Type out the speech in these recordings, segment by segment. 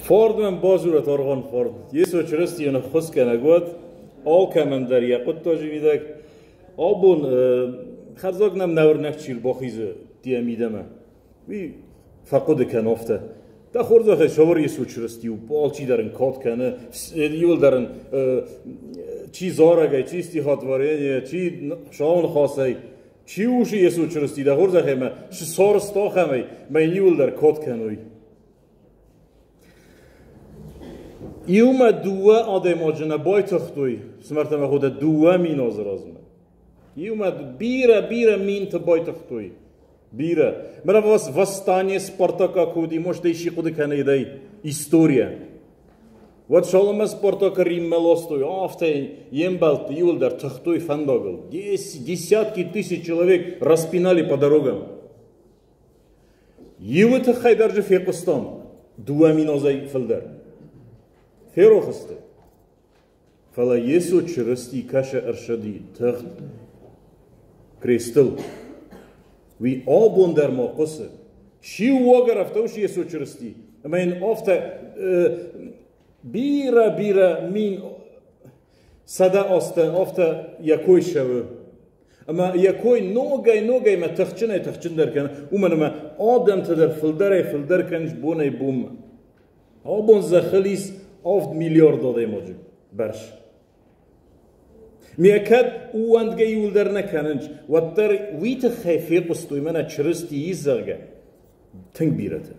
Фарн базурат аргъуан фарн. Йесо Чырыстийӕн ӕххуысгӕнӕг уӕд алкӕмӕн дӕр йӕ хъуыддаджы мидӕг. Абон хӕрзаг нӕм нӕуырнӕг чи рбахизы тия мидӕмӕ, уый фӕхъуыды кӕн афтӕ. Дӕ хорзӕхӕй сӕвӕр Йесо Чырысти у, алчидӕр ын кад кӕны, иуылдӕр ын чи зарӕгӕй, чи стихотворение, чи Хуыцауы ныхасӕй, чи усы Йесо Чырысти, дӕ хорзӕхӕй мӕ сорстохӕмӕй, мӕ йын иуылдӕр кад кӕной. Иумӕ дыууӕ адӕймаджы нӕ байтыгътой, фсымӕртӕ мӕ хотӕ, 2000 азы размӕ. Иумӕ бирӕ-бирӕ минты байтыгътой. Бирӕ. Мӕнӕ восстание Спартака куы уыди, может, исчи хъуыды кӕны дай история. Уӕд Соломӕ Спартакы Риммӕ ластой, афтӕ йе мбӕлтты иуылдӕр тыхтой фӕндагыл. Десятки тысяч человек распинали по дорогам. Иуы тыххӕй дӕр дзы фехъуыстам 2000 азӕй фылдӕр. Ферох сты. Фӕлӕ Йесо Чырысти кӕсы ӕрсыди тыгъд крестыл. Уый абон дӕр ма хъуысы. Чи у уагӕр афтӕ ус Йесо Чырысти? Ӕмӕ йын афтӕ бирӕ-бирӕ мин сӕдӕ азтӕ афтӕ йӕ кой ссӕуы. Ӕмӕ йӕ кой ногӕй-ногӕй мӕ тыхджынӕй-тыхджындӕр кӕны, уымӕн ӕмӕ адӕмтӕ дӕр фылдӕрӕй-фылдӕр кӕнынц бонӕй-бонмӕ. Абон зӕххыл ис 7 миллиард адӕймаджы бӕрц. Ме кӕд ууӕндгӕ иуылдӕр нӕ кӕнынц, уӕддӕр уый тыххӕй фехъуыстой мӕнӕ Чырыстийы, зӕгъгӕ, тынг бирӕтӕ.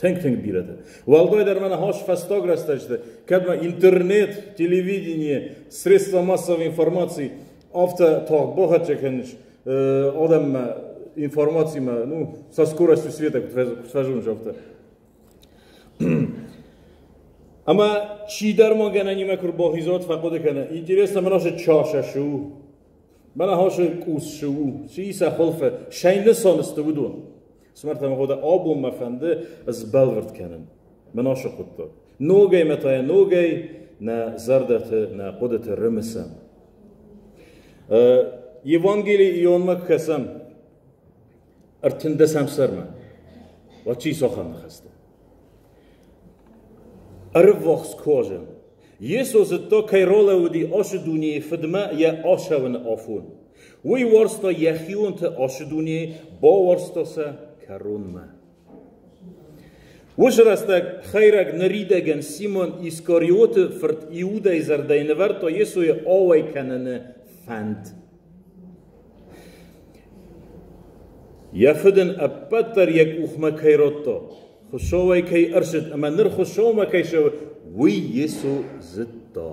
Тынг-тынг бирӕтӕ. Уӕлдайдӕр мӕнӕ хос фӕстаг рӕстӕджыты, кӕд ма интернет, телевидение, средства массовой информации афтӕ тагъд бахӕццӕ кӕнынц адӕммӕ информацимӕ, ну, со скоростью света куыд фӕзоныс, афтӕ. Ӕмӕ чидӕр ма гӕнӕнимӕ куы рбахиза, уӕд фӕхъуыды кӕны, интересно, мӕнӕ цы чашӕ сы у, мӕнӕ хасы къус сы у, цы и сӕ хуылфы, сӕй нысан сты уыдон. Смӕртӕ мӕ хода абон мӕ фӕнды сбӕлвырд кӕнын мӕ нашы хъуыддаг. Ногӕй мӕ та ногӕй нӕ зӕрдӕты, нӕ хъуыдыты рымысӕм. Евангелий Ионмӕ кӕсӕм 13-ӕм сӕрмӕ. Уӕд чи сохӕм ныхӕстӕ? Ӕрыввахс кожа. Йесо зыдта, кӕй ралӕууыди ацы дунейы фыдмӕ йӕ ацӕуыны афон. Уый уарзта йӕхионты ацы дунейы, бауарзта сӕ кӕронмӕ. Уыцы рӕстӕг хӕйрӕг ныридӕгӕн Симон Искариоты фырт Иудӕйы зӕрдӕйы нывӕрдта Йесойы ауӕй кӕныны фӕнд. Йӕ фыд ын ӕппӕт дӕр йӕ къухмӕ кӕй радта, Хуыцауӕй кӕй ӕрцыд ӕмӕ ныр Хуыцаумӕ кӕй цӕуы, уый Йесо зыдта.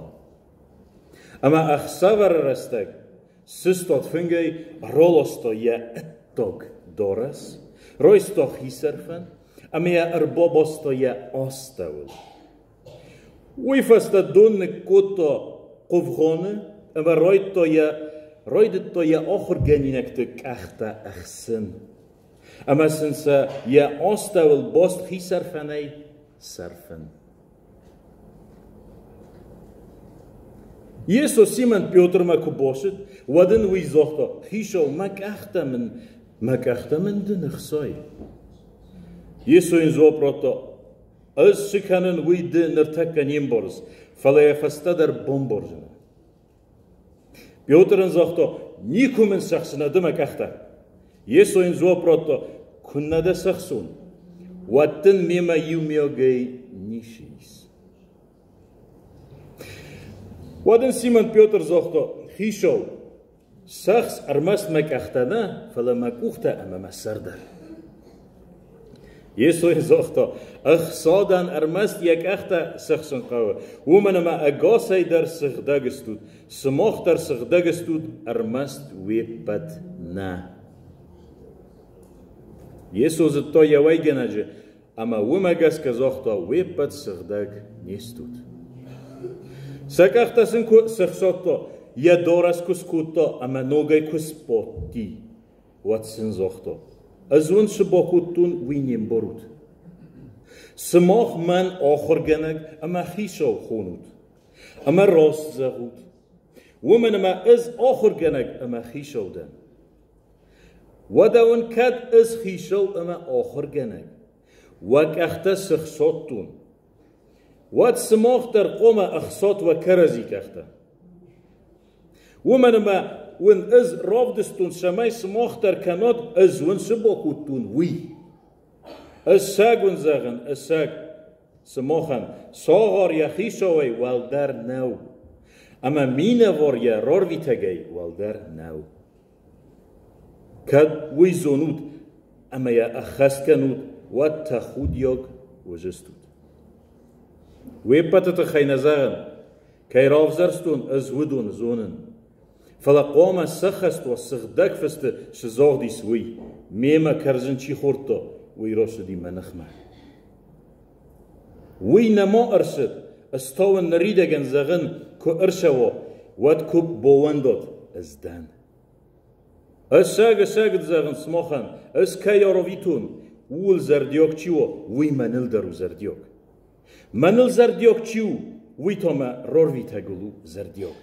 Ӕмӕ ӕхсӕвӕры рӕстӕг сыстад фынгӕй, раласта йӕ ӕддаг дарӕс, райста хисӕрфӕн ӕмӕ йӕ ӕрбабаста йӕ астӕуыл. Уый фӕстӕ дон ныккодта хъуывгъаны ӕмӕ райдыдта йӕ ахуыргӕнинӕгты къӕхтӕ ӕхсын. Ӕмӕ сын сӕ йӕ астӕуыл баст хисӕрфӕнӕй сӕрфын. Йесо Симон Петрмӕ куы бацыд, уӕд ын уый загъта: Хицау, мӕ къӕхтӕ мын ды ныхсай. Йесо йын дзуапп радта: Ӕз цы кӕнын, уый ды ныртӕккӕ не мбарыс, фӕлӕ йӕ фӕстӕдӕр бамбардзынӕ. Петр ын загъта: Никуы мын сӕхсынӕ ды мӕ къӕхтӕ. Йесо йын дзуапп радта: Куыннӕ дӕ сӕхсон, уӕд дын мемӕ иумиагӕй ницы ис. Уӕд ын Симон Петр загъта: Хицау, сӕхс ӕрмӕст мӕ къӕхтӕ нӕ, фӕлӕ мӕ къухтӕ ӕмӕ мӕ сӕр дӕр. Йесо йын загъта: Ӕхсадӕн ӕрмӕст йӕ къӕхтӕ сӕхсын хъӕуы, уымӕн ӕмӕ ӕгасӕй дӕр сыгъдӕг стут, сымах дӕр сыгъдӕг стут, ӕрмӕст уе ппӕт нӕ. Йесо зыдта йӕ уӕйгӕнӕджы, ӕмӕ уымӕ гӕсгӕ загъта: Уе ппӕт сыгъдӕг не стут. Сӕ къӕхтӕ сын куы сӕхсадта, йӕ дарӕс куы скодта ӕмӕ ногӕй куы сбадти, уӕд сын загъта: Ӕз уын цы бакодтон, уый не мбарут. Сымах мӕн ахуыргӕнӕг ӕмӕ хицау хонут, ӕмӕ раст зӕгъут, уымӕн ӕмӕ ӕз ахуыргӕнӕг ӕмӕ хицау дӕн. Уӕдӕ уын кӕд ӕз хицау ӕмӕ ахуыргӕнӕг, уӕ къӕхтӕ сыхсадтон, Уӕд сымах дӕр хъуамӕ ӕхсат уӕ кӕрӕдзи къӕхтӕ. Уымӕн ӕмӕ уын ӕз равдыстон, цӕмӕй сымах дӕр кӕнат, ӕз уын цы бакодтон, уый. Ӕцӕг уын зӕгъын, ӕцӕг, сымахӕн цагъар йӕ хицауӕй уӕлдӕр нӕу, ӕмӕ минӕвар йӕ рарвитӕгӕй уӕлдӕр нӕу. Кӕд уый зонут ӕмӕ йӕ ӕххӕст кӕнут, уӕд тӕхудиаг уыдзыстут. Уе ппӕты тыххӕй нӕ зӕгъын, кӕй равзӕрстон, ӕз уыдоны зонын. Фӕлӕ хъуамӕ сӕххӕст уа сыгъдӕг фысты цы загъд ис, уый. Мемӕ кӕрдзын чи хордта, уый рацыди мӕ ныхмӕ. Уый нӕма ӕрцыд, ӕз та уын ныридӕгӕн зӕгъын, куы ӕрцӕуа, уӕд куы баууӕндат, ӕз дӕн. Ӕцӕг, ӕцӕг зӕгъын сымахӕн, ӕз кӕй ӕрвитон, ууыл зӕрдиаг чи у, уый мӕныл дӕр у зӕрдиаг. Мӕныл зӕрдиаг чи у, уый та мӕ рарвитӕгыл у зӕрдиаг.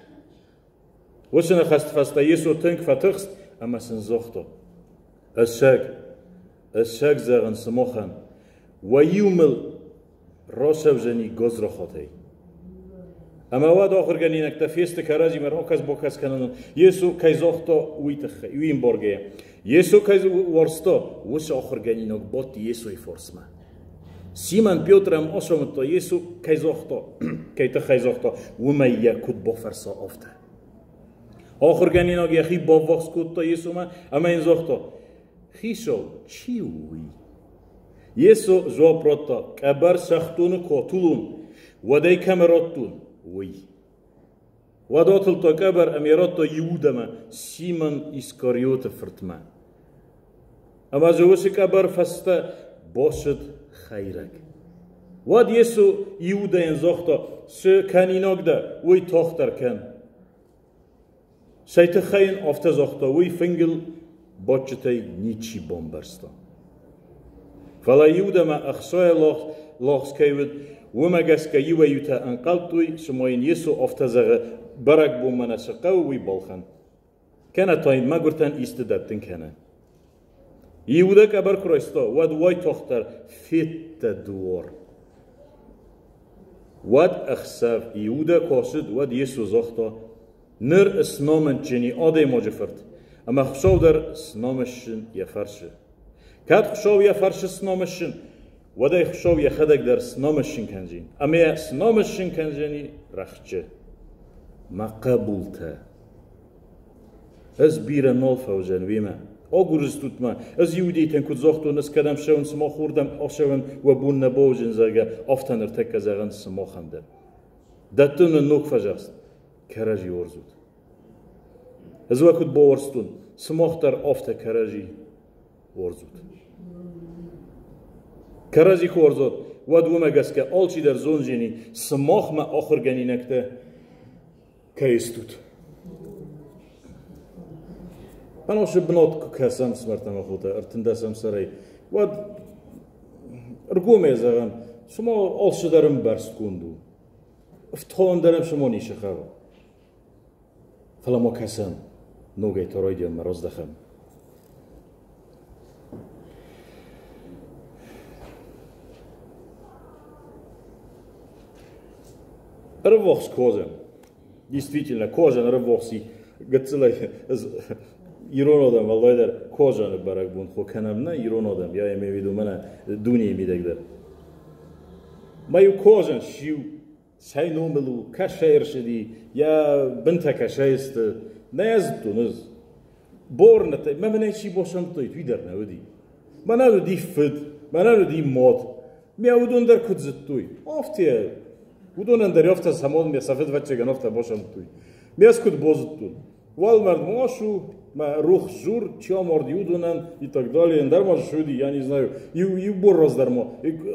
Уыцы ныхӕсты фӕстӕ Йесо тынг фӕтыхст ӕмӕ сын загъта: Ӕцӕг, ӕцӕг зӕгъын сымахӕн, уӕ иу мыл рацӕудзӕни гадзрахатӕй. Ӕмӕ уӕд ахуыргӕнинӕгтӕ фесты кӕрӕдзимӕ ракӕс-бакӕс кӕныныл, Йесо кӕй загъта, уый тыххӕй, уый ӕмбаргӕйӕ. Йесо кӕй уарзта, уыцы ахуыргӕнинаг бадти Йесойы фарсмӕ. Симон Петр ӕм ацамыдта, Йесо кӕй загъта, кӕй тыххӕй загъта, уымӕй йӕ куыд бафӕрса, афтӕ. Ахуыргӕнинаг йӕхи баввахс кодта Йесомӕ ӕмӕ йын загъта: Хицау, чи у уый? Йесо дзуапп радта: Къӕбӕр цӕхдоны куы атулон, уӕд ӕй кӕмӕ радтон, уый. Уӕд атылдта къӕбӕр ӕмӕ йӕ радта Иудӕмӕ, Симон Искариоты фыртмӕ. Ӕмӕ дзы уыцы къӕбӕр фӕстӕ бацыд хӕйрӕг. Уӕд Йесо Иудӕйӕн загъта: Цы кӕнинаг дӕ, уый тагъддӕр кӕн. Цӕй тыххӕй йын афтӕ загъта, уый фынгыл бадджытӕй ничи бамбӕрста. Фӕлӕ Иудӕмӕ ӕхцайӕ лагъз кӕй уыд, уымӕ гӕсгӕ иуӕй-иутӕ ӕнхъӕлдтой, цыма йын Йесо афтӕ зӕгъы, бӕрӕгбонмӕ нӕ цы хъӕуы, уый балхӕн. Кӕнӕ та йын мӕгуыртӕн исты дӕттын кӕнӕ. Иудӕ къӕбӕр куы райста, уӕд уайтагъддӕр феддӕдуар. Уӕд ӕхсӕв Иудӕ куы ацыд, уӕд Йесо загъта: Ныр сномындджын и Адӕймаджы Фырт, ӕмӕ Хуыцау дӕр сномысджын йӕ фӕрцы. Кӕд Хуыцау йӕ фӕрцы сномысджын, уӕд ӕй Хуыцау йӕхӕдӕг дӕр сномысджын кӕндзӕн, ӕмӕ йӕ сномысджын кӕндзӕни рӕхджы. Мӕ хъӕбултӕ, ӕз бирӕ нал фӕуыдзӕн уемӕ. Агурыстут мӕ, ӕз иудейтӕн куыд загътон, ӕз кӕдӕм цӕуын, сымах уырдӕм ацӕуӕн уӕ бон нӕ бауыдзӕн, зӕгъгӕ, афтӕ ныртӕккӕ зӕгъын сымахӕн дӕр. Дӕттын уын ног фӕдзӕхст, кӕрӕдзи уарзут. Ӕз уӕ куыд бауарзтон, сымах дӕр афтӕ кӕрӕдзи уарзут. Кӕрӕдзи куы уарзат, уӕд уымӕ гӕсгӕ алчидӕр зондзӕни, сымахмӕ ахуыргӕнинӕгтӕ кӕй стут. Ӕнусы бынат куы кӕсӕм смӕртӕм охотӕ ӕртындӕсӕм сӕрӕй, уӕд ӕргомӕй зӕгъӕм, цыма алцыдӕр ӕмбӕрстгонд у. Ӕфтауӕн дӕр ӕм цыма ницы хъӕуы. Фӕлӕ ма кӕсӕм, ногӕй та райдианмӕ раздӕхӕм. Ӕрввахс козӕн. Действительно, козӕн ӕрввахси гыццылӕй ирон адӕм уӕлдайдӕр козӕны бӕрӕгбон хо кӕнӕм нӕ ирон адӕм, я имею в виду мӕнӕ дунейы мидӕг дӕр. Ма иу козӕн сиу цӕй номыл у, кӕсӕй ӕрцыди, йӕ бынтӕ кӕсӕй сты, нӕ йӕ зыдтон ӕз. Борнӕтӕй, мӕ мӕнӕй чи босӕмдтой, уый дӕр нӕ уыди. Мӕнӕн уыди фыд, мӕнӕн уыди мад. Мӕ уыдон дӕр куыд зыдтой, афтӕ. Уыдонӕн дӕр афтӕ самон, ме сӕ фыдвӕццӕгӕн афтӕ босӕмдтой. Ме ӕз куыд бозыдтон. Уӕлмӕрд ма у, мӕ рух зур, чи амарди уыдонӕн и так далее. Ӕндӕр ма цы уыди, я не знаю. Иу бон раздӕр ма,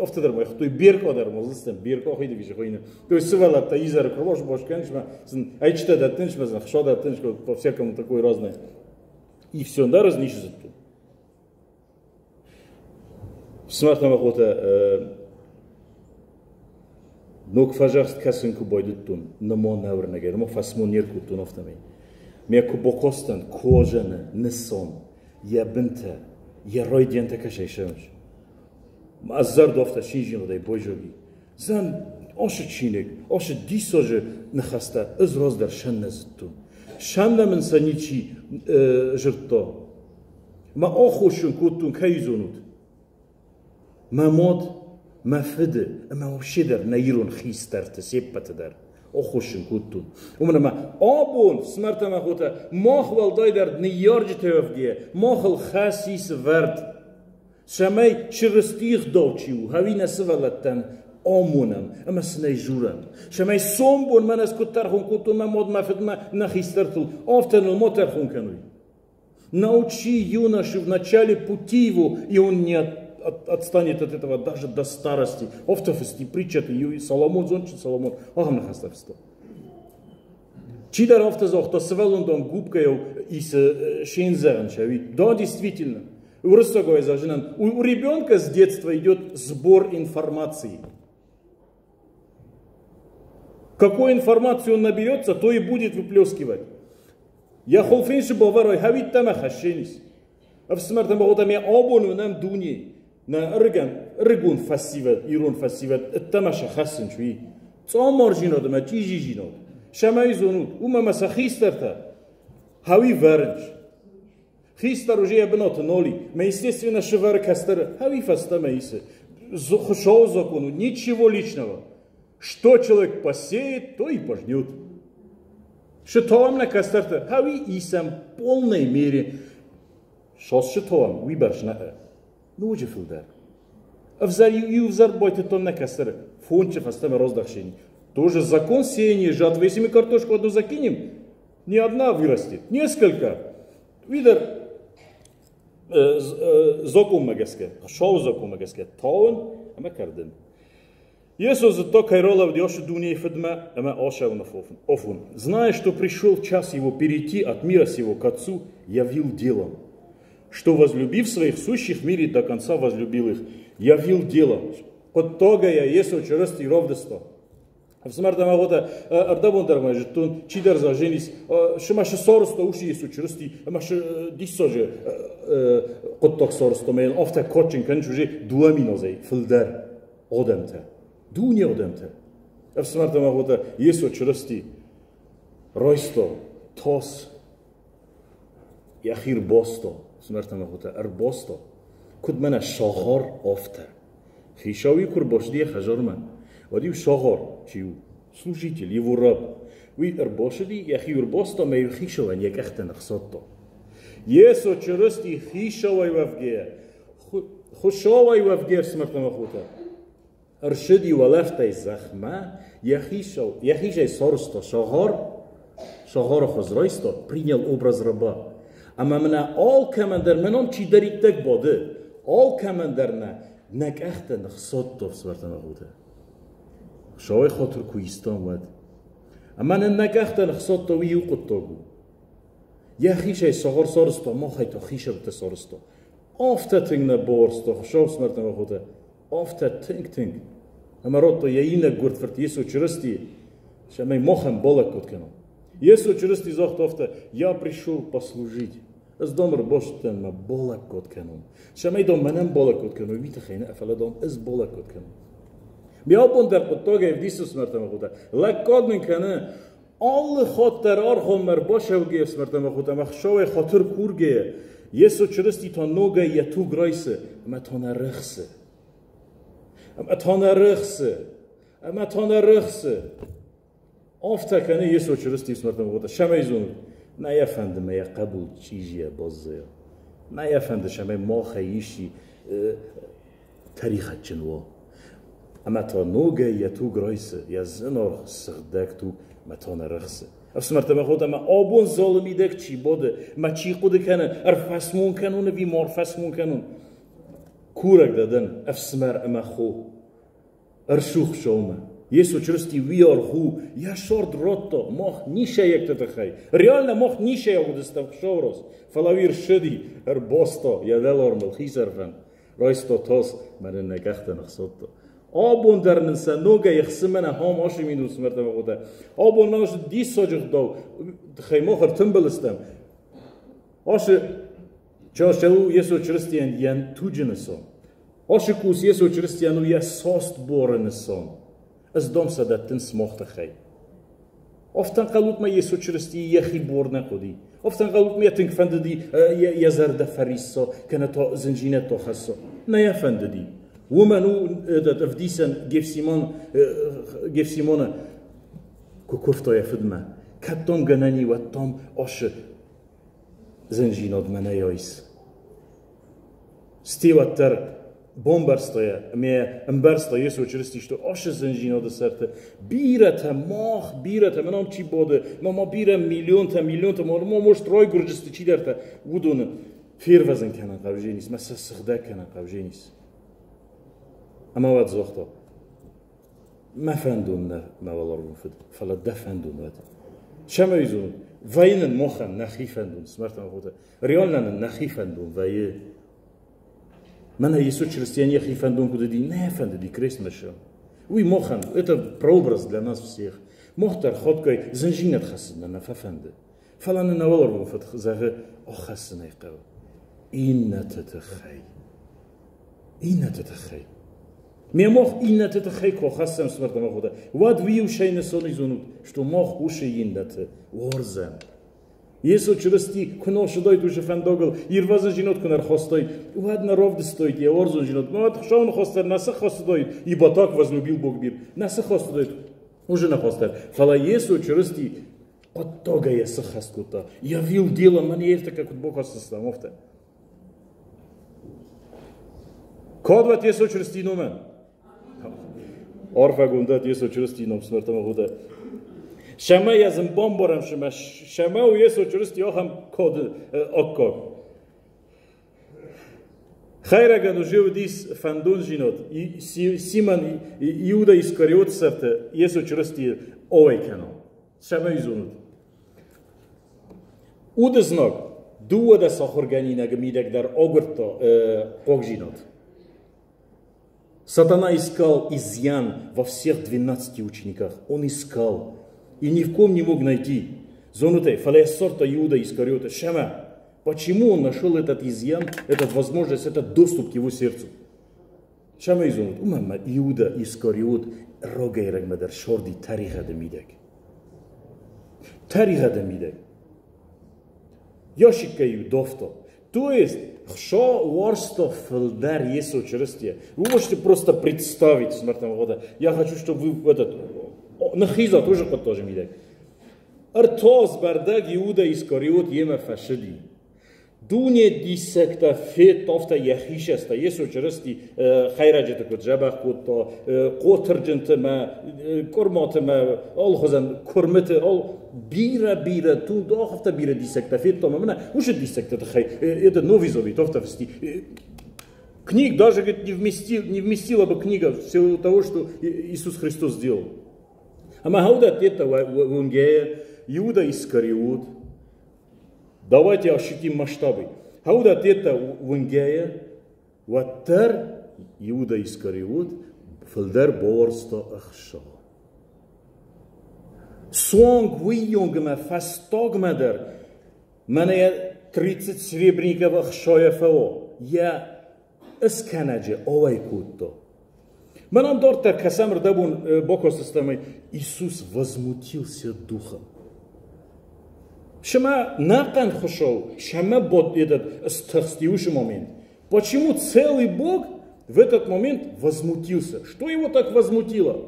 афтӕ дӕр ма хуыдтой Беркъа дӕр ма, зыстӕн, Беркъа хуыйны хуыйны. То есть сывӕллӕттӕ изӕры куы рбас кӕныс мӕ сын ӕйчытӕ дӕттынц, мӕ сын хса дӕттынц, по всякому такое разное. И все, ӕндӕр ӕз ницы зыдтон. Фсымӕртӕ ӕмӕ хотӕ, ног фӕзӕхст кӕсын куы байдыдтон, нымо нӕ уырнӕгӕй, нымо фӕсмон не ркодтон афтӕмӕй. Ме куы бакастӕн кожаны нысан, йӕ бынтӕ, йӕ райдиантӕ кӕсӕй сӕвӕрс. Ӕз зӕрдӕ афтӕ синжинудӕй байзади. Зӕн Ашы чиныг, ашы диссаджы ныхӕстӕ ӕз раздӕр сӕн нӕ зыдтон. Сӕннӕ мын сӕ ничи жырдта. Мӕ аххосджын кодтон, кӕй зонут? Мӕ мад, мӕ фыды ӕмӕ вообще дӕр нӕ ирон хистӕрты се ппӕты дӕр аххосджын кодтон. Уымӕн ӕмӕ абон, фсымӕртӕ ӕмӕ хотӕ, мах уӕлдайдӕр ныййарджытӕ уӕвгӕйӕ, махыл хӕс ис вӕрд, цӕмӕй Чырыстийы гъдау чи у, ӕви нӕ сывӕллӕттӕн амонӕм ӕмӕ сын ӕй дзурӕм. Цӕмӕй сомбон мӕн ӕз куыд тӕрхон кодтон мӕ мад, мӕ фыдмӕ, нӕ хистӕртыл, афтӕ ныл ма тӕрхон кӕной. Научи юношу в начале пути его, и он не отстанет от этого даже до старости. Афтӕ фысти притчаты Соломон, зондджын Соломон, ахӕм ныхӕстӕ фыста. Чидӕр афтӕ загъта, сывӕллон губкӕйау исы шензӕгъын шӕуи. Да, действительно. Уырыссагӕй зӕгъынӕн, у ребенка с детства идет сбор информации. Какую информацию он наберется, то и будет выплескивать. Йӕ хуылфы цы бавӕрой, хӕуиттӕ мӕ хӕссенис. Ӕфсымӕртӕ ӕмӕ хотӕ, ме абон уынӕм дуне, нӕ ӕрыгон фӕсивӕд, ирон фӕсивӕд ӕддӕмӕ сӕ хӕссынц, уый. Цъаммарзинад ӕмӕ чъизизинад. Цӕмӕй зонут, уымӕ ӕмӕ сӕ хистӕртӕ хӕуи вӕрынц. Хистӕр уже йӕ бынаты нал и. Мӕ, естественно, сывӕры кӕстӕры хӕуи фӕстӕмӕ исы. Хуыцауы закон у, ничего личного. Что человек посеет, то и пожнет. Шытауӕм нӕ кӕстӕрты, хӕуи исӕм полной мере. Шос шытауӕм, уый бӕрц нӕ. Ноджы фылдӕр. Ӕвзӕр иу ӕвзӕр байтыдтон нӕ кӕстӕры. Фончы фӕстӕмӕ раздахсени. Тоже закон сеяния жатвы. Если мы картошку одну закинем, не одна вырастет, несколько. Уый дӕр закъонмӕ гӕсгӕ, Хуыцауы закъонмӕ гӕсгӕ тауын ӕмӕ кӕрдын. Йесо зыдта, кӕй ралӕуди ацы дунейы фыдмӕ ӕмӕ ацӕуыны афон. Зная, что пришел час его перейти от мира сего к Отцу, явил делом, что, возлюбив своих сущих в мире, до конца возлюбил их. Явил делом. Хъуыддагӕй Йесо Чырысти равдыста. Ӕфсымӕртӕ ӕмӕ хотӕ, ӕрдӕбон дӕр ма зыдтон, чидӕр заженис, шыма шы сарызта уыцы Йесо Чырысти, ӕмӕ шы диссаджы хъуыддаг сарызта, ӕмӕ йын афтӕ кадджын кӕнынц уже 2000 азӕй фылдӕр адӕмтӕ, дуне адӕмтӕ. Ӕфсымӕртӕ ӕмӕ хотӕ, Йесо Чырысти райста тас, йӕхи ӕрбаста, ӕфсымӕртӕ ӕмӕ хотӕ, ӕрбаста, куыд мӕнӕ сахар, афтӕ. Хицауи куы ӕрбацыди йӕ хӕдзармӕ, уӕд-иу сахар, чи у, служитель, его раб, уый ӕрбацыди, йӕхи ӕрбаста ӕмӕ иу хицауӕн йӕ къӕхтӕ ныхсадта. Йесо Чырысти хицауӕй уӕвгӕйӕ, Хуыцауӕй уӕвгӕ ӕфсымӕртӕ ӕмӕ хотӕ, ӕрцыди уӕлӕрвтӕй зӕхмӕ, йӕхицӕй сарӕзта сахар, сахары хуыз райста, принял образ раба. Ӕмӕ мӕнӕ алкӕмӕн дӕр, мӕнӕн чидӕриддӕр бады, алкӕмӕн дӕр нӕ нӕ къӕхтӕ ныхсадта ӕфсымӕртӕ ӕмӕ хотӕ. Хуыцауӕй хатыр куы истам, уӕд. Ӕмӕ нын нӕ къӕхтӕ ныхсадта, уый иу хъуыддаг у. Йӕхицӕй сахар сарӕзта, махӕй та хицӕуттӕ сарӕзта. Афтӕ тынг нӕ бауарзта Хуыцау ӕфсымӕртӕ ӕмӕ хотӕ, афтӕ тынг-тынг. Ӕмӕ радта йӕ иунӕг фырт Йесо Чырыстийы, цӕмӕй махӕн балӕггад кӕна. Йесо Чырысти загъта афтӕ: «Я пришел послужить». Ӕз дам ӕрбацыдтӕн мӕ балӕггад кӕнон. Цӕмӕй дам мӕнӕн балӕггад кӕной, уый тыххӕй нӕ, фӕлӕ дам ӕз балӕггад кӕнон. Ме абон дӕр хъуыддагӕй ӕвдисы ӕфсымӕртӕ ӕмӕ хотӕ. Лӕггад мын кӕны алы хатт дӕр аргъуанмӕ ӕрбацӕугӕйӕ ӕфсымӕртӕ ӕмӕ хотӕ ӕмӕ Хуыцауӕй хатыр кургӕйӕ, Йесо Чырысти та ногӕй йӕ туг райсы ӕмӕ та нӕ рыхсы. Ӕмӕ та нӕ рыхсы. Ӕмӕ та нӕ рыхсы. Афтӕ кӕны Йесо Чырысти ӕфсымӕртӕ ӕмӕ хотӕ. Цӕмӕй зонут, нӕ йӕ фӕнды мӕ йӕ хъӕбул чъизийӕ баззайа. Нӕ йӕ фӕнды, цӕмӕй махӕй исчи тӕригъӕдджын уа. Ӕмӕ та ногӕй йӕ туг райсы, йӕ зынаргъ сыгъдӕг туг ӕмӕ та нӕ рыхсы. Ӕфсымӕртӕ ӕмӕ хотӕ, ӕмӕ абон залы мидӕг чи бады, ӕмӕ чи хъуыды кӕны, ӕрфӕсмон кӕнон ӕви ма ӕрфӕсмон кӕнон, курӕг дӕ дӕн, ӕфсымӕр ӕмӕ хо, ӕрсух сӕумӕ. Йесо Чырысти уый аргъ у, йӕ цард радта мах ницӕйӕгты тыххӕй. Реально мах ницӕйаг уыдыстӕм Хуыцауы раз, фӕлӕ уый ӕрцыди, ӕрбаста йӕ дӕлармыл хисӕрфӕн, райста тас, мӕнӕн нӕ къӕхтӕ ныхсадта. Абон дӕр нын сӕ ногӕй ӕхсы мӕнӕ хам ашы минут смӕртӕ хотӕ. Абон мӕ диссаджы гъдау тыххӕй мах ӕртымбыл стӕм. Ашы часӕу Йесо Чырыстийӕн йӕ туджы нысан. Ашы кус Йесо Чырыстийӕн у йӕ саст буары нысан. Ӕз дам сӕ дӕттын сымах тыххӕй. Афтӕ ӕнхъӕлут мӕ Йесо Чырыстийы йӕхи бор нӕ хъуыди. Афтӕ ӕнхъӕлут мӕ тынг фӕндыди йӕ зӕрдӕ фӕрисса, кӕнӕ та зынджинӕдтӕ хӕсса. Нӕ йӕ фӕндыди. Уымӕн у этот ӕвдисӕн Гефсимон, Гефсимоны куы куывта йӕ фыдмӕ. Кӕд дам гӕнӕн и, уӕд дам асы зынджинад мӕнӕй айс. Стей уӕддӕр бамбӕрста йӕ ӕмӕ ӕмбӕрста Йесо Чырысти, что ашы зындзинады сӕрты бирӕтӕ мах, бирӕтӕ, мӕн ам чи бады, ма ма бирӕ миллионтӕ, миллионтӕ, ма ма может райгуырджысты чидӕртӕ, уыдоны фервӕзын кӕнын хъӕвзенис, мӕ сӕ сыгъдӕг кӕнын хъӕвзенис. Ӕмӕ уӕд загъта, мӕ фӕндон нӕ мӕ уӕларвон фыд, фӕлӕ дӕ фӕндон уӕд. Цӕмӕй зонут, вӕййы нын махӕн нӕхи фӕндон, смӕртӕ мӕ Реально нын нӕхи фӕндон вӕййы. Мӕнӕ Йесо Чырыстийӕн йӕхи фӕндон куыд уыди, нӕ фӕндыди крестмӕ Уый махӕн, это прообраз для нас всех. Мах дӕр хатгай зынзинад хӕссын нӕ фӕфӕнды. Фӕлӕ нын нӕ уӕларвон фыд зӕгъы, ахӕссын ӕй хъӕуы. Иннӕты тыххӕй. Иннӕты тыххӕй. Ме мах иннӕты тыххӕй куы хӕссӕм смӕрдӕмӕ хуыдӕ, уӕд уый иу сӕй нысон зонут, что мах усы иннӕты уарзӕм. Йесо Чырысти куы носыдойт уыцы фӕндагыл, ирвӕзындзинад куы нӕ рхастой, уӕд нӕ равдыстойт йӕ уарзондзинад. Уӕд Хуыцауы ныхас дӕр нӕ сыххӕстыдаид, ибо так возлюбил Бог мир. Нӕ сыххӕстыдаид, уже ныхас дӕр. Фӕлӕ Йесо Чырысти хъуыддагӕй йӕ сыххӕст кодта. Явил дело, мӕн ертӕккӕ куыд бахӕсдзыстӕм, афтӕ. Кад уӕд Йесо Чырыстийы номӕн. Арфӕгонд уӕд Йесо Чырыстийы ном смӕртӕмӕ худӕ. Сӕмӕ йӕ зын бамбарӕм, сымӕ сӕмӕ у Йесо Чырысти ахӕм кады аккаг. Хӕйрӕгӕн уже уыдис фӕндонзинад Симон Иуда Искариоты сӕрты Йесо Чырыстийы ауӕй кӕнын. Цӕмӕй зонут? Уды знаг дыууадӕс ахуыргӕнинагы мидӕг дӕр агуырдта хъогзинад. Сатана искал изъян во всех 12 учениках. Он искал. И ни в ком не мог найти. Зонутай, фӕлӕ ссардта Иуда Искариота. Шама. Почему он нашел этот изъян, эту возможность, этот доступ к его сердцу? Цӕмӕй зонут, уымӕн ӕмӕ Иуда Искариот рагӕй-рагмӕ дӕр сорди тӕригъӕды мидӕг. Тӕригъӕды мидӕг. Йосиккӕ-иу давта. То есть, что уарзта фылдӕр Йесо Чырыстийӕ. Вы можете просто представить смертного года. Я хочу, чтобы вы этот, ныххизат уыцы хъуыддаджы мидӕг. Ӕртоз бӕрдӕг Иуда Искариот йемӕ фӕсыди. Дуне диссӕгтӕ федта, йӕхи сӕста. Йесо Чырысти хӕйрӕджыты куыд дзӕбӕх кодта, хъотырджынты мӕ, къуырматы мӕ, алыхуызӕн куырмыты, бирӕ-бирӕ, тунд афтӕ бирӕ диссӕгтӕ федта ӕмӕ мӕнӕ уыцы диссӕгты тыххӕй это Новый Завет, афтӕ фысти. Книг даже, говорит, не, вместил, не вместила бы книга всего того, что Иисус Христос сделал. Ӕмӕ хаудӕттетӕ уынгӕйӕ Иуда Искариот, Давайте ощутим масштабы. Хаудӕттетӕ уынгӕйӕ, уӕддӕр Иуда Искариот фылдӕр бауарзта ӕхсӕв. Суанг уыйонгмӕ фӕстагмӕ дӕр мӕнӕ йӕ 30 серебряников ӕхсайӕ фӕуа, йӕ ыскӕнӕджы ауӕй кодта. Мӕнӕн дарддӕр кӕсӕм рдӕбон бакастыстӕм, Иисус возмутился духом. Шема нӕхъӕн Хуыцау, шема бод этот стыхсти уыцы момент. Почему целый Бог в этот момент возмутился? Что его так возмутило?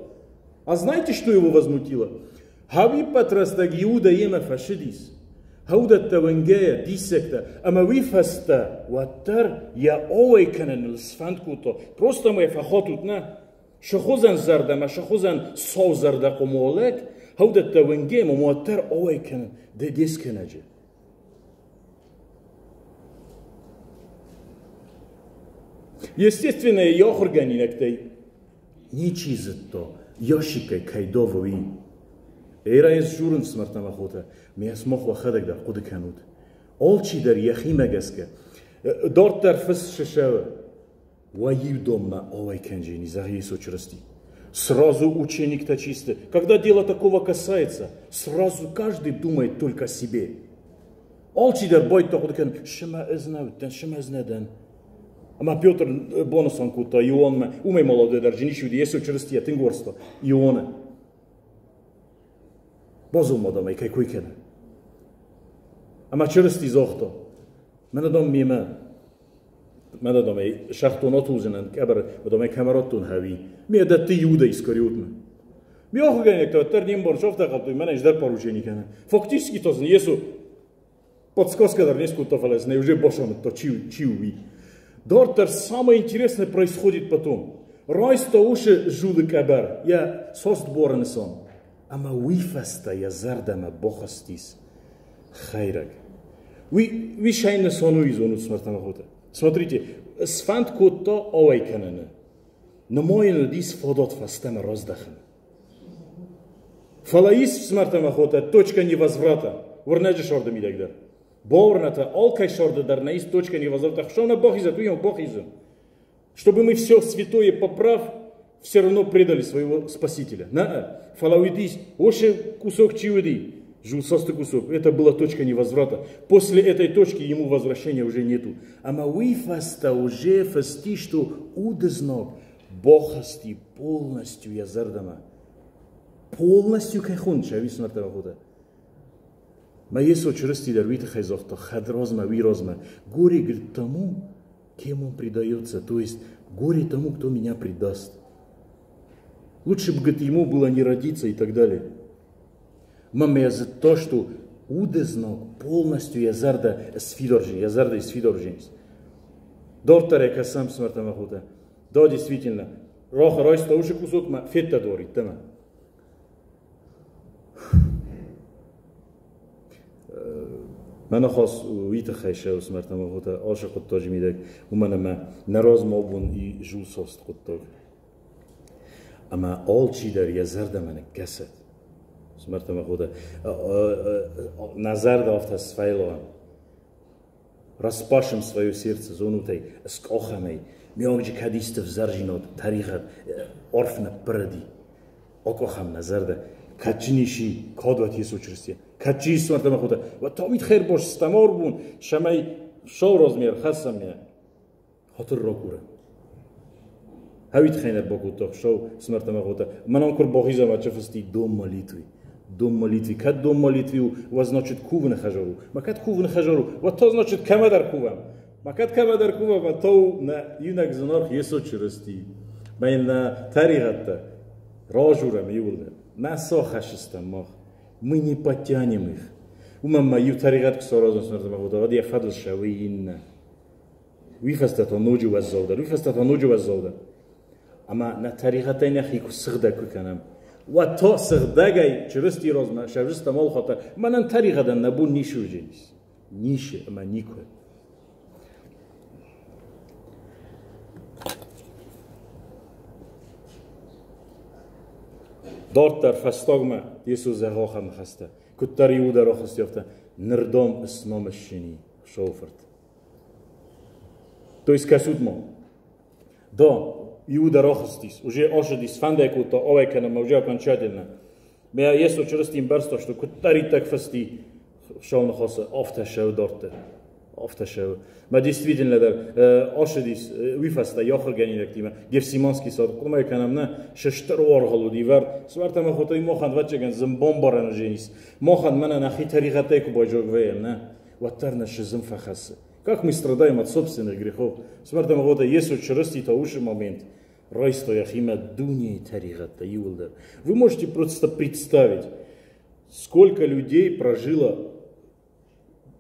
А знаете, что его возмутило? Хауиппӕт рӕстӕг Иуда йемӕ фӕсыдис. Хӕудӕттӕ уынгӕйӕ, диссӕгтӕ, ӕмӕ уый фӕстӕ уӕддӕр йӕ ауӕй кӕныныл сфӕнд кодта. Просто мӕ фӕхатут, нӕ? Сыхуызӕн зӕрдӕ мӕ сыхуызӕн сау зӕрдӕ къуымолӕг, хӕудӕттӕ уынгӕ мӕ уӕддӕр ауӕй кӕнын дӕ де скӕнӕджы. Естественно, йӕ ахуыргӕнинӕгтӕй ничи зыдта, Йосикӕй кӕй давы, уый. Эрӕй дзурынц смӕртӕмӕ хотӕ, ме смах уӕхӕдӕг дӕр хъуыды кӕнут. Алчидӕр йӕхимӕ гӕсгӕ дарддӕр фыссы сӕвы. Уӕ иу доммӕ ауӕй кӕнджени, зӕгъы Йесо Чырысти. Сразу ученик-то чистый. Когда дело такого касается, сразу каждый думает только о себе. Алчидӕр байдта хъуыды кӕнын, шымӕ ӕз нӕ уыдтӕн, шымӕ ӕз нӕ дӕн. Ӕмӕ Петр бонысан кодта Ионмӕ, уымӕй молодой дӕр ничи уыди, Йесо Чырыстийӕ тынг уарзта Ионы. Базон ма дам ӕй, кӕй кой кӕны. Ӕмӕ Чырысти загъта, мӕнӕ дам мемӕ, мӕнӕ дам ӕй сӕхтон атулдзынӕн къӕбӕр, дам ӕй кӕмӕ радтон хӕуи. Ме дӕтты Иуда Искариотмӕ. Ми ахуыргӕнинӕгтӕ уӕддӕр не мбарынц, афтӕ хъавтой, мӕнӕ ис дӕр поручение кӕны. Фактически то сын Йесо подсказка дӕр не скодта, фӕлӕ сын уже башамыдта, чи у уый. Дарддӕр самое интересное происходит потом. Райста усы жуды къӕбӕр, йӕ цост буары нысан. Ӕмӕ уый фӕстӕ йӕ зӕрдӕмӕ бахызтис хӕйрӕг. Уый сӕй нысан уый зонут смӕртӕмӕхотӕ. Смотрите, сфӕнд кодта ауӕй кӕныны. Нымайын уыдис фадат фӕстӕмӕ раздӕхын. Фӕлӕ ис смӕртӕмӕхотӕ точка невозврата. Уырнӕджы сорды мидӕг дӕр. Бауырнӕтӕ, алкӕй сорды дӕр нӕ ис точка невозврата. Хуыцау нӕ бахизӕд, уый бахизын. Чтобы мы все святое поправ, все равно предали своего Спасителя. На, фӕлӕ уыдис, оше кусок чи уыди, жулсасты кусок, это была точка невозврата. После этой точки ему возвращения уже нету. Ӕмӕ уый фӕстӕ уже фысти, что уды знаг бахызти полностью йӕ зӕрдӕмӕ. Полностью кӕй хуынд, сӕ смӕртӕ Мӕ Йесо Чырысти дӕр уый тыххӕй загъта, хӕдразмӕ, уый размӕ. Горе, говорит, тому, кем он предается, то есть горе тому, кто меня предаст. Лучше бы, говорит, ему было не родиться и так далее. Мӕ за то, что уды знаг полностью йӕ зӕрдӕ сфидаржи, йӕ зӕрдӕ сфидаржинс. Дарддӕр кӕсӕм смӕртӕмӕ Да, действительно, Раха райста уышы кусок мӕ федта дорит, тӕмӕ. Мӕ ныхас уый тыххӕй сӕ смӕртӕмӕ ашы хъуыддаджы мидӕг, уымӕн ӕмӕ нӕ размӕ бон и жулсост хъуыддаг. Ӕмӕ алчидӕр йӕ зӕрдӕмӕ ныккӕсӕд. Смӕртӕмӕ нӕ зӕрдӕ афтӕ сфӕйлауӕм. Распашем свое сердце, зонутӕй, скъохӕмӕй, миогджы кӕд исты взӕрзинод, тӕригъӕд арф ныппырыди. Акъохӕм нӕ зӕрдӕ. Кӕдджын иси, кадват Йесо Чырысти. Кӕдджи исмӕртӕмӕ хота. Ва томит хербош стамор бун, шамай шоу размер хӕссӕм ме. Хатыр ракурӕ. Хавит хейнер бакодта шоу смӕртӕмӕ хота. Манам кур бахизӕм ачы дом молитвы. Дом молитвы. Кӕд дом молитвы у, ва значит кувыны хӕзар у. Ма кӕд кувыны хӕзар у, ва то значит кӕмӕдӕр кувӕм. Ма кӕд кӕмӕдӕр кувӕм, ва то нӕ иунӕг зынаргъ Йесо Чырысти. Мӕ йын нӕ тӕригъӕдтӕ ражурӕм иуылдӕр. Нӕ сахӕссыстӕм мах. Мы не потянем их. Уымӕн ма иу тӕригъӕд куы саразын смӕртӕмӕ хота, уӕд йӕ фӕдыл ссӕуы иннӕ. Уый фӕстӕ та ноджы уӕззаудӕр, уый фӕстӕ та ноджы уӕззаудӕр. Ӕмӕ нӕ тӕригъӕдтӕй нӕхи куы сыгъдӕг куы кӕнӕм, уӕд та сыгъдӕгӕй Чырысти размӕ сӕвзыстӕм алхатӕ, мӕнӕн тӕригъӕдӕн нӕ бон ницы уыдзӕнис. Ницы ӕмӕ никуы. Дарддӕр фӕстагмӕ Йесо зӕгъы ахӕм ныхӕстӕ. Куыддӕр иуы дӕр ахызти, афтӕ нырдӕм ысном ссыни Хуыцауы То есть кӕсут ма. Да, Иуда рахызтис, уже ашыдис, фӕндӕй кодта ауӕй кӕнынмӕ уже окончательно. Мӕ Йесо Чырысти ӕмбӕрста, что куыддӕриддӕр фысти Хуыцауы ныхасы, афтӕ сӕу дарддӕр. Афтӕ сӕу. Мӕ действительно дӕр ашыдис уый фӕстӕ йӕ ахуыргӕнинӕгтимӕ Гефсиманский сад къуымӕй кӕнӕм нӕ, стыр уаргъыл уыди вӕрд. Свӕртӕ хотой махӕн вӕццӕгӕн зын бамбарӕн уыдзӕнис. Махӕн мӕнӕ нӕхи тӕригъӕдтӕй куы байзаг вӕййӕм, нӕ, уӕддӕр нӕ сызын фӕхӕссы. Как мы страдаем от собственных грехов. Смӕртӕ мӕ Йесо Чырысти та уышы момент райста йӕхимӕ дунейы тӕригъӕдтӕ иуылдӕр. Вы можете просто представить, сколько людей прожило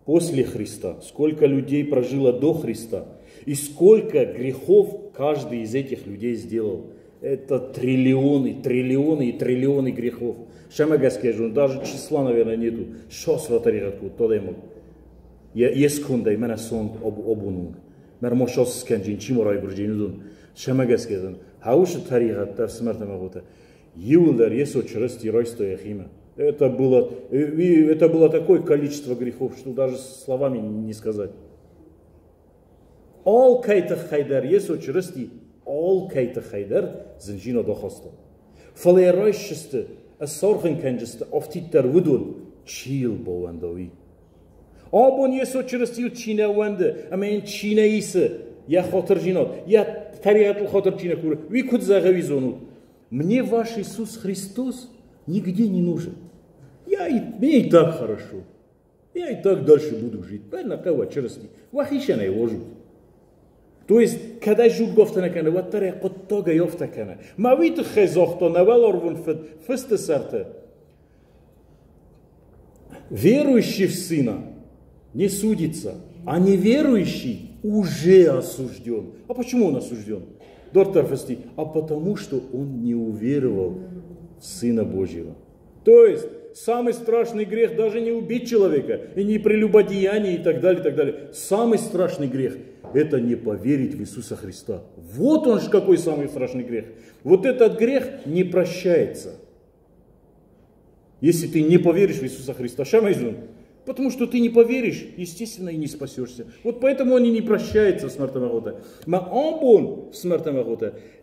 после Христа, сколько людей прожило до Христа, и сколько грехов каждый из этих людей сделал. Это триллионы, триллионы и триллионы грехов. Шамагаске даже числа, наверное, нету. Шос тӕригъӕд кодта адӕймаг. Йе скондӕй мӕнӕ сонт обонунг. Мӕр мо шос скӕнджин, чи мо райгуырджин уыдон. Шамагаске хаушы тӕригъӕдтӕ ӕфсымӕртӕ мӕ хотӕ. Иуылдӕр Йесо Чырысти райста йӕхимӕ. Это было такое количество грехов, что даже словами не сказать. Алкӕй тыххӕй дӕр Йесо Чырысти алкӕй тыххӕй дӕр зынджина бахаста. Фӕлӕ йӕ райсджысты, ӕссархын кӕнджысты афтиддӕр уыдон, чи йыл баууӕнда, уый. Абон Йесо Чырыстийыл чи нӕ ууӕнды ӕмӕ йын чи нӕ исы, Йӕ хатырдзинад, йӕ тӕригъӕдыл хатыр чи нӕ куры, уый куыд зӕгъы, уый зонут. Мне ваш Иисус Христос нигде не нужен. Мне и так хорошо. Я и так дальше буду жить. Правильно, хъӕуа Чырысти. Уӕхицӕн ӕй уарзут. То есть, кӕд ӕй зудгӕ афтӕ нӕ кӕны, уӕддӕр ӕй хъуыддагӕй афтӕ кӕны. Мӕ уый тыххӕй загъта нӕ уӕларвон Фыд фысты сӕрты. Верующий в Сына не судится, а неверующий уже осужден. А почему он осужден? Доктор Фасти, а потому что он не уверовал в Сына Божьего. То есть, самый страшный грех даже не убить человека, и не прелюбодеяние, и так далее, и так далее. Самый страшный грех – это не поверить в Иисуса Христа. Вот он же какой самый страшный грех. Вот этот грех не прощается. Если ты не поверишь в Иисуса Христа, Шамайзун, потому что ты не поверишь, естественно, и не спасешься. Вот поэтому он и не прощается в смертном. Ма абон в смертном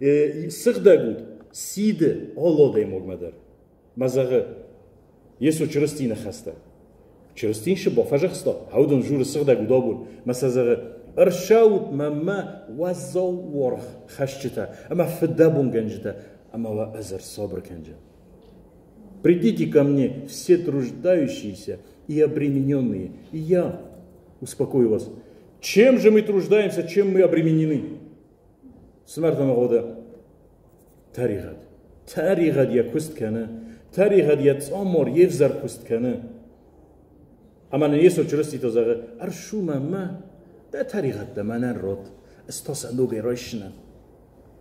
сыгъдӕг уд сиды алы адӕймагмӕ дӕр. Ма зӕгъы, Йесо Чырыстийы ныхӕстӕ. Чырыстийы шы бафӕзӕхста, хӕудын журы сыгъдӕг уд абон. Мӕ сӕ зӕгъы, ӕрцӕут мӕнмӕ уӕззау уаргъ хӕсджытӕ ӕмӕ фыдӕбонгӕнджытӕ, ӕмӕ уӕ ӕз ӕрсабыр кӕнджын. Придите ко мне, все труждающиеся и обремененные, и я успокою вас. Чем же мы труждаемся, чем мы обременены? Смертного года. Тӕригъӕд. Тӕригъӕд йӕ куыст кӕны. Тӕригъӕд йӕ цъаммар, йе взӕр куыст кӕны. Ӕмӕ нын Йесо Чырысти та зӕгъы, ӕрсу мӕнмӕ, дӕ тӕригъӕдтӕ мӕнӕн ратт, ӕз та сӕ ногӕй райсдзынӕн.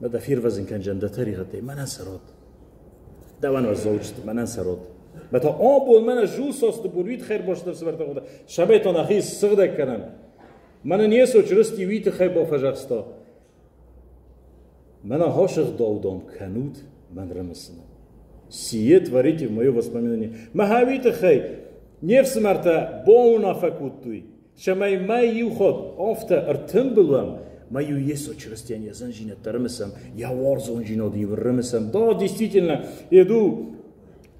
Мӕ дӕ фервӕзын кӕнджӕн дӕ тӕригъӕдтӕй, мӕнӕн сӕ ратт. Дӕуӕн уӕззау сты, мӕнӕн сӕ ратт. Мӕ та абон мӕнӕ зулсасты бон уый тыххӕй ӕрбацыд ӕфсымӕртӕ хъуыды, цӕмӕй та нӕхи ссыгъдӕг кӕнӕм. Мӕнӕн Йесо Чырысти уый тыххӕй бафӕдзӕхста, Мӕнӕ хосыгъдау, дам, кӕнут мӕн рымысынӕн. Сие творите в мое воспоминание. Мӕ уый тыххӕй не фсымӕртӕ бауынаффӕ кодтой, цӕмӕй мӕ иу хатт афтӕ ӕртымбыл уӕм, мӕ иу Йесо Чырыстийӕн йӕ зындзинӕдтӕ рымысӕм, йӕ уарзондзинад-иу рымысӕм. Да, действительно, еду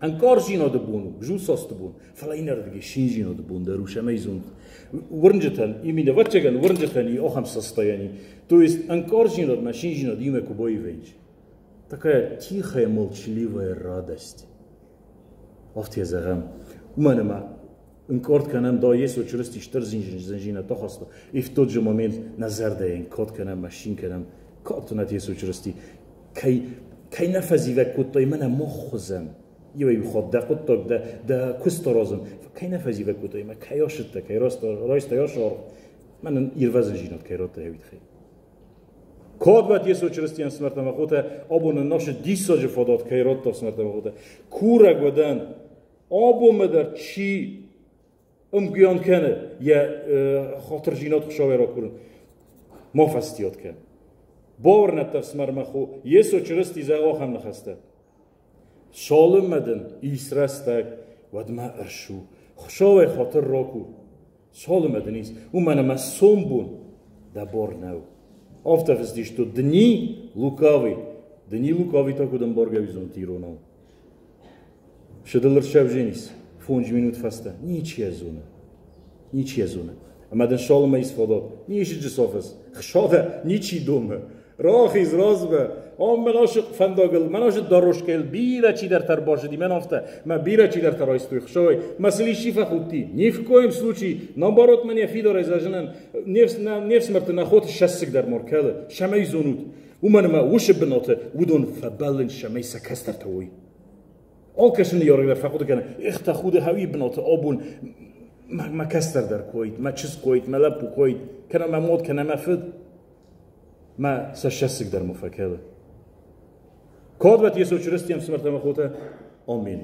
ӕнкъардзинады бон у, зулсасты бон, фӕлӕ иннӕрдыгӕй циндзинады бон дӕр у, цӕмӕй зонд. Уырнджытӕн, именно ӕвӕццӕгӕн, уырнджытӕн и ахӕм состояние. То есть ӕнкъардзинад мӕ циндзинад иумӕ куы баивӕнч. Такая тихая, молчаливая радость. Афтӕ зӕгъӕм. Уымӕн ӕмӕ ӕнкъард кӕнӕм, да, Йесо Чырысти стыр зындзинад ахаста, и в тот же момент нӕ зӕрдӕйӕн кад кӕнӕм, мӕ цин кӕнӕм, кад нӕ Йесо Чырысти, кӕй, кӕй нӕ фӕзивӕг кодтай, мӕнӕ мах хуызӕн. Иуӕй-иу хатт дӕ хъуыддаг, дӕ, дӕ куыст аразын, кӕй нӕ фӕзивӕг кодтай, мӕ кӕй асыдтӕ, кӕй райстай ацы аргъ, мӕнӕн ирвӕзындзинад кӕй радтай, уый тыххӕй. Кад уӕд Йесо Чырыстийӕн смӕртӕ мӕ хотӕ, абон нын нашы диссаджы фадат кӕй радта смӕртӕ мӕ хотӕ. Курӕг уӕдӕн, абонмӕ дӕр чи ӕмгуыйан кӕны йӕ хатырдзинад Хуыцауӕй ракурын, ма фӕстиат кӕн. Бауырнӕд дӕ ӕфсымӕр мӕ хо, Йесо Чырысти зӕгъы ахӕм ныхӕстӕ. Цалынмӕ дын ис рӕстӕг, уӕдмӕ ӕрсу. Хуыцауӕй хатыр ракур. Цалынмӕ дын ис, уымӕн ӕмӕ сомбон дӕ бар нӕу. Афтӕ фыст ис, что дни лукавый. Дни лукавый та куыд ӕмбаргӕ уыдзӕн иронау? Сыдыл ӕрсӕвзенис 5 минут фӕстӕ. Ничи йӕ зоны. Ничи йӕ зоны. Ӕмӕ дын цалынмӕ ис фадат, ничи сафыс, хсадӕ ничи домы. Рахиз размӕ, ам мӕн ашы фӕндагыл, мӕн ашы дорожкӕйыл бирӕ чидӕртӕ ӕрбазыди, мӕн афтӕ, мӕ бирӕ чидӕртӕ райстой Хуыцауӕй. Мӕ сыл исчи фӕхудти. Ни в коем случае, наоборот, мӕн йӕ фидарӕй зӕгъынӕн, не фсымӕрты нӕ хоты сӕссыг дӕр ма ркӕлы, цӕмӕй зонут. Уымӕн ӕмӕ уыцы бынаты уыдон фӕбӕллынц, цӕмӕй сӕ кӕстӕртӕ уой. Алкӕцы ныййарӕг дӕр фӕхъуыды кӕны, эх, тӕхуды хӕуи бынаты абон мӕ кӕстӕр дӕр куы уаид, мӕ чызг куы уаид, мӕ лӕппу куы уаид, кӕнӕ мӕ мод, кӕнӕ мӕ фыд. Мӕ цӕссыг дӕр ма фӕкӕлы. Кад уӕд Йесо Чырыстийӕн, ӕфсымӕртӕ ӕмӕ хотӕ. Амин.